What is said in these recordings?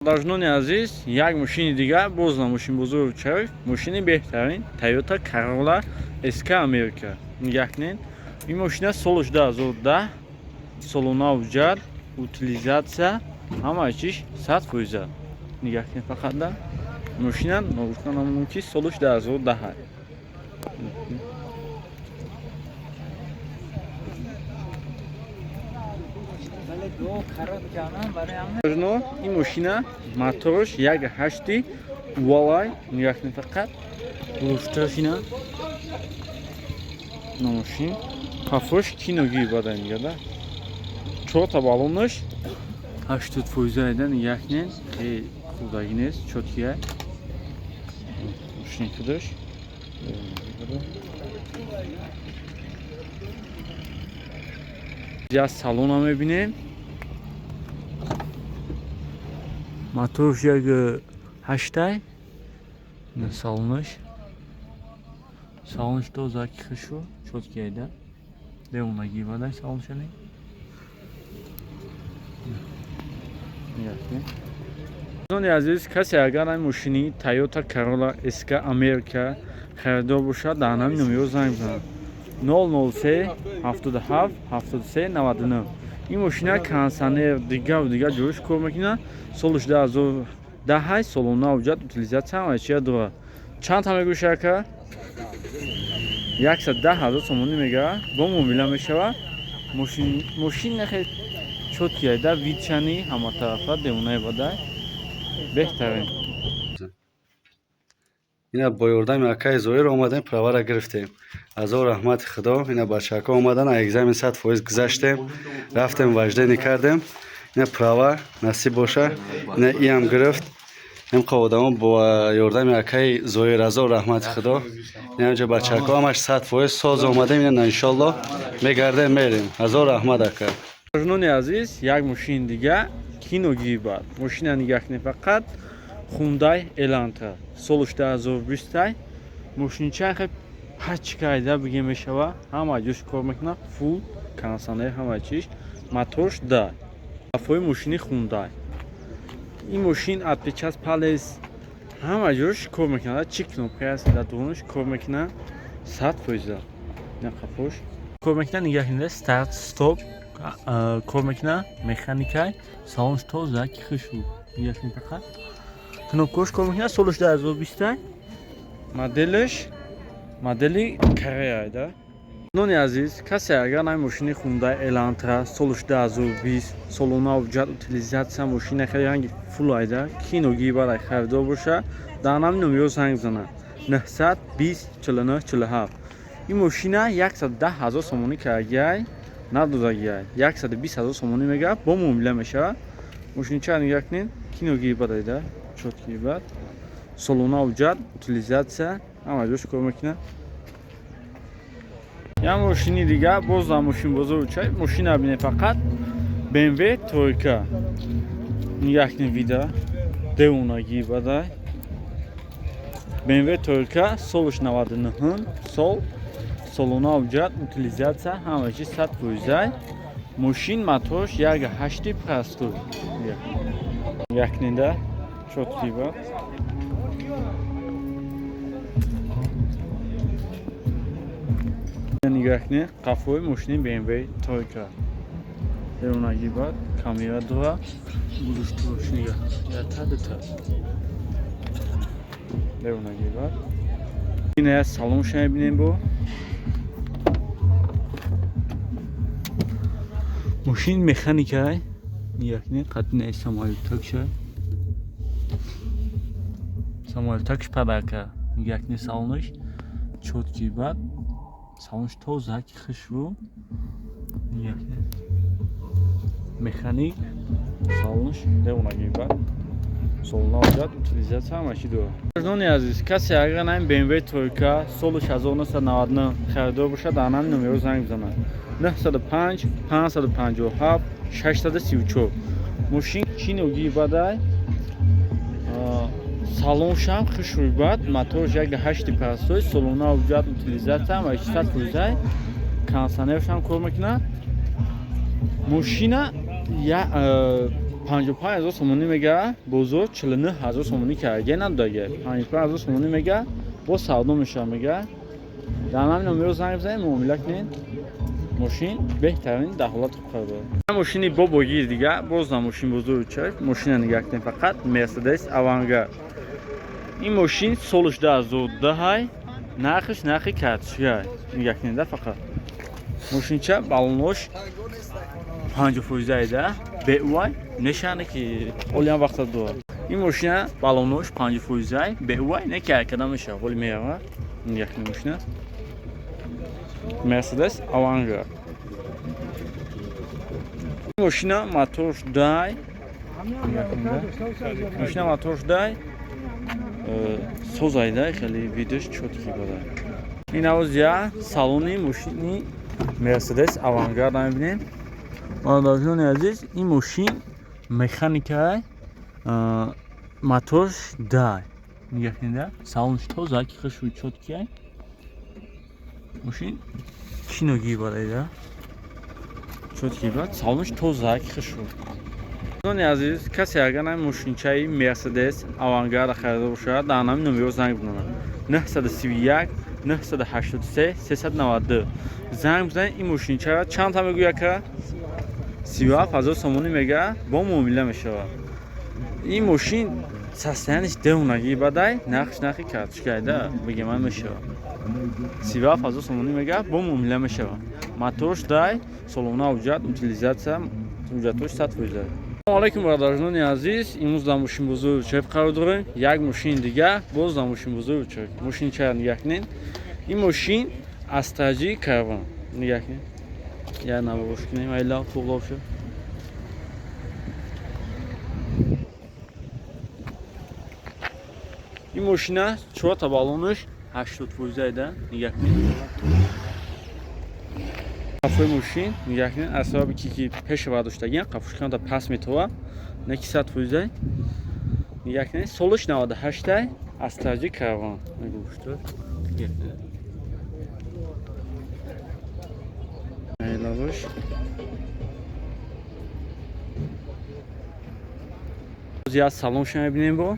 Дожнони азиз, як мошини дигар боз на мошинбозори Чариф, мошини беҳтарин Toyota Corolla SK Америка. Нигаҳ кунед. Ин мошина солаш 2010, солона ҳуҷҷат, утилизация, ҳамаи чиш 100%. Нигаҳ кунед фақат да. Мошина ногуфта намонам, ки солаш 2010. Но ин мошина мотораш 1.8 Увалай, нигоҳ кунед фақат. Луфташина. На мошин. Қафош киноги бада нигоҳ да. Чорта баллонаш 80% айда, нигоҳ кунед. Хеле хурдагӣ нест, чёткий. Мошини худаш. Я салона мебинем. Моторш 1.8-ай. Салонаш. Салонаш тоза ки хушу, чёткий айда. Девонагӣ бадай салоншани. Нигоҳ кунед. Дӯстони азиз, касе агар ин мошини Toyota Corolla SK Америка харидор бошад, дар ҳамин номерҳо занг бизанад. 003 77 73 99. Ин мошина кондиционер, дигару дигар ҷоиш кор мекунад. Солаш 2010, солона ҳуҷҷат, утилизация, ҳамаи чия дорад. Чанд та мегӯши, ака? 110 ҳазор сомонӣ мега, бо муомила мешавад. Мошин нахе чёткий айда, вид-шани ҳаматарафа девонаи бадай. Беҳтарин. Ина бо ёрдами акаи Зоир омадем, правара гирифтем. Азор раҳмати Худо, ина бачаҳако омадан, экзамен 100% гузаштем, рафтем, вождение кардем. Ина права насиб боша, ина иам гирифт. Имқа одамо бо ёрдами акаи Зоир, азор раҳмати Худо. Ина бачаҳако ҳамаш 100% соз омадем, ина иншолло мегардем, мерем. Азор раҳмат, ака. Дӯстони азиз, як мошини дига киногии бад. Мошина нигаҳ кунед фақат, Hyundai Elantra. Солаш 2020. Мошинча хе пачка айда бигем мешава, ҳама ҷош кор мекунад, фул кондиционер, ҳама чиш. Моторш да. Қафои мошини Hyundai. Ин мошин отпечаток палец ҳама ҷош кор мекунад. Чӣ кнопка аст дар дурунаш кор мекунад 100%. Ина қафош кор мекунад, нигаҳ кунед, старт, стоп кор мекунад, механикай, салонш тоза ки хушу. Нигаҳ кунед фақат. Кнопкош кор мекунад, солаш 2020, моделаш модели Корея да. Нони азиз, касе агар най мошини Hyundai Elantra солаш 2020, солона ҳуҷҷат, утилизация, мошина хеле ранги фул айда, киногӣ барай харидор боша, дар ҳамин номерҳо занг бизанад. 920 49 47. Ин мошина 110 ҳазор сомонӣ кардагиай, надодагиай. 120 ҳазор сомонӣ мега, бо муомила мешавад. Мошинча нигаҳ кунед, киногӣ бад айда, чёткий бад. Солона ҳуҷҷат, утилизация, ҳама ҷош кор мекунад. Як мошини дига боз дар мошинбозори Чай, мошина бинед фақат, BMW тройка. Нигаҳ кунед вида, девонагӣ бадай. BMW тройка солаш 99 сол, солона ҳуҷҷат, утилизация, ҳама чиз 100%. Мошин моторш 1.8 простой. Нигаҳ кунед да, чёткий бад. Нигоҳ кунед, қафои мошини BMW тройка. Девонагӣ бад, камера дора, гузоштурош нигаҳ. Якта дута. Девонагӣ бад. Ина як салонша мебинем бо. Мошин механикай. Нигоҳ кунед, қатинаи самолётакша. Самолётакш подарка. Нигоҳ кунед, салонаш чёткий бад. Салонаш тоза ки хушрӯ. Нигоҳ кунед. Механик, салонаш девонагӣ бад. Солона ҳуҷҷат, утилизация, ҳама чӣ дорад. Дӯстони азиз, касе агар ин BMW тройка солаш 1999 харидор бошад, дар ҳамин номерҳо занг бизанад. 905 557 634. Мошин киногӣ бадай. Салоншам хушрӯй бад, моторш 1.8 простой, солона ҳуҷҷат, утилизация, ҳама чиз 100%, кондиционершам кор мекунад. Мошина я 55 000 сомонӣ мега, бозор 49 000 сомонӣ карда надодага. 55 000 сомонӣ мега, боз савдо мешава мега. Дар ҳамин номеро занг бизанед, муомила кунед. Мошин беҳтарин дар ҳолати хуб қарор дорад. Мошини бобогир дига, боз на мошин бозори чарф, мошина нигаҳ кунед фақат Мерседес Авангард. Ин мошин солш 2010, нархиш нархи карточка. Нигаҳ кунед фақат. Мошинча баллонош 50% айда, беуай нешане ки олиам вақта дорад. Ин мошина баллонош 50% ай, беуай не ки ҳараката мешава, воли мерава. Нигаҳ кунед мошина. Мерседес Авангард. Мошина моторш дай. Мошина моторш дай. Созайда хеле видеош чёткий буда. Ин авоз я салони мошини Мерседес Авангард мебинем. Бародарони азиз, ин мошин механикай, моторш дай. Нигаҳ кунед, салонш тоза, ки хушрӯй чёткий. Мошин киногӣ барайда. Чёткий бад, салонш тоза, ки хушрӯй. Дӯстони азиз, касе агар ҳамин мошинчаи Мерседес Авангард харида бошад, дар ҳамин номеро занг бизанад. 931 983 392 занг бизанед. Ин мошинчаро чанд та мегӯяд ка? 37 000 сомонӣ мега, бо муомила мешавад. Ин мошин состояние ш девонагӣ бадай, нархш нархи карточкайда, бигем мешавад. 37 000 сомонӣ мега, бо муомила мешавад. Моторш дай, солона ҳуҷҷат, утилизация, ҳуҷҷатош 100%. Салому алайкум, бародарони азиз. Имрӯз дар мошинбозори Чоев қарор дорем. Як мошини дига боз дар мошинбозори Чоев. Мошини чара нигаҳ кунед. Ин мошин Астраҷи Карван. Нигаҳ кунед. Як наворош кунем, айла туғлоб шуд. Ин мошина чорта баллонаш 80% айда. Нигаҳ кунед. Қафои мошин нигаҳ кунед, аз сабаби ки пеша бардоштагиам, қафош камта пас метова, не ки 100%. Нигаҳ кунед, солаш 98, Астраҷи Карван. Мегӯшто. Нигаҳ кунед. Айлавош. Боз салонша мебинем бо.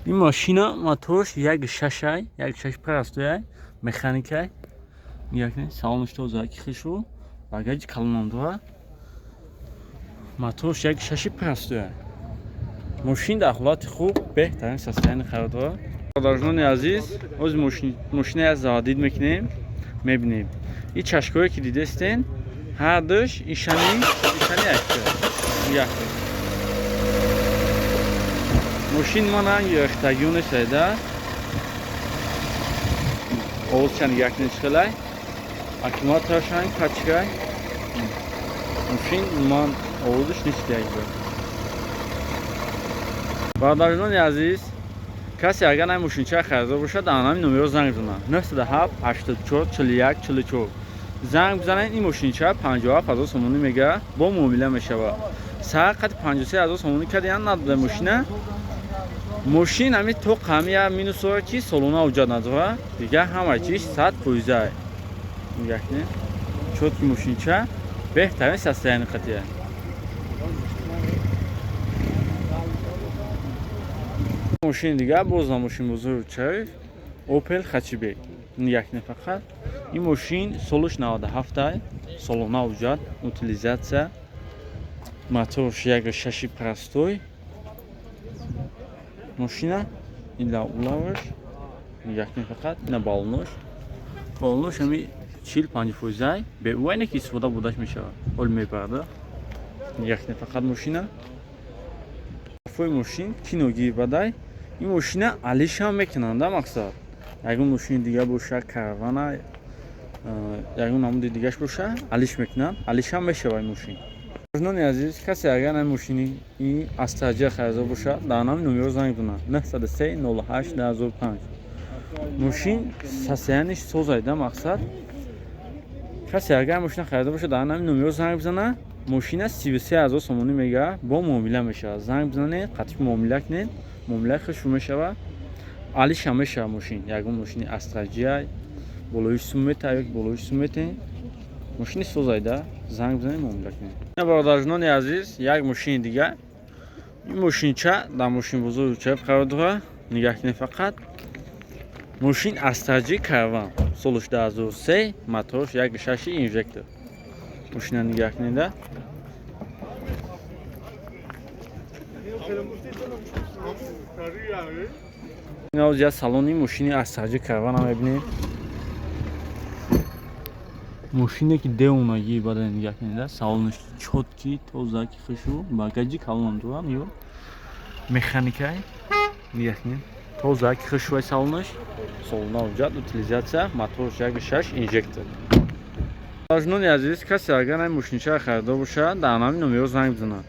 Ин мошина моторш 1.6, 1.6 простой, механикай. Нигоҳ кунед, салонаш тоза, ки хишу, багажи калонам дорад. Моторш 1.6 простой. Мошин дар ҳолати хуб, беҳтарин состояние қарор дорад. Бародарони азиз, ҳозир мошина як заводить мекунем, мебинем. Ин чашкое ки дидестен, ҳардуш ишани якта. Нигоҳ кунед. Мошин ман ранги рехтагиё нестайда. Овозча нигоҳ кунед чӣ хелай. Аккумулятораш ранг пачкай. Мошин ман овозаш нест як ҷо. Бародарони азиз, касе агар ҳамин мошинча харидор бошад, дар ҳамин номеро занг бизанад. 907 84 41 44 занг бизанед. Ин мошинча 57 000 сомонӣ мега, бо муомила мешавад. Сар қати 53 000 сомонӣ кардиян надода мошина. Мошин ҳамин то қами як минус дорад, ки солона ҳуҷҷат надорад, дигар ҳама чиз 100%. Нигоҳ кунед, чёткий мошинча беҳтарин состояние қатия. Мошини дигар боз на мошин бозори Чаев, Opel Hatchback. Нигоҳ кунед фақат. Ин мошин солаш 97, солона ҳуҷҷат, утилизация, моторш 1.6 простой. Мошина ила улаваш, нигоҳ кунед фақат, ина баллонош. Баллонош ҳами 40-50 фоизай, беуайне ки истифода бурдаш мешавад. Ҳол мебарда. Нигоҳ кунед фақат мошина. Қафои мошин киногӣ бадай. Ин мошина алишам мекунанд, мақсад. Ягон мошини дига боша, Карвана, ягон намуди дигаш боша, алиш мекунанд, алишам мешава ин мошин. Нони азиз, касе агар ҳамин мошини ин Астраҷа харидор бошад, дар ҳамин номеро занг бизанад. 903 08 2005. Мошин состояние ш созайда, мақсад. Касе агар мошина харидор бошад, дар ҳамин номеро занг бизанад. Мошина 33 000 сомонӣ мега, бо муомила мешавад. Занг бизанед, қатъи муомила кунед, муомилаи хуш мешавад. Алишам мешавад мошин. Ягон мошини Астраҷия болоиш сум мета ё болоиш сум метен. Мошини созайда, занг бизанем, муомила кунем. Бародарҷонони азиз, як мошини дига. Ин мошинча дар мошинбозори Учаев қарор дорад. Нигаҳ кунед фақат. Мошин Астра Ҷи Карван, солш 2003, моторш 1.6 инжектор. Мошина нигаҳ кунеда. Ин я салони мошини Астра Ҷи Карвана мебинем. Мошине ки деонагӣ бада, нигаҳ кунеда, салонаш чёткий, тоза, ки хушу, багажи калонам дорам, ё механикай. Нигаҳ кунед, тоза, ки хушвай салонаш. Солона ҳуҷҷат, утилизация, моторш 1.6 инжектор. Бародарони азиз, касе агар ин мошинчаро харидор бошад, дар ҳамин номерҳо занг бизанад: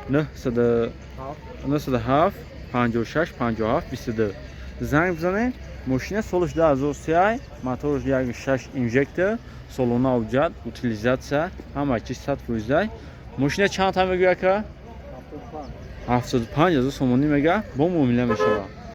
907 56 57 22 занг бизанед. Мошина солаш 2003, моторш 1.6 инжектор, солона ҳуҷҷат, утилизация, ҳама чиз 100%. Мошина чанд та мегӯяд, ака? 75 000 сомонӣ мега, бо муомила мешавад.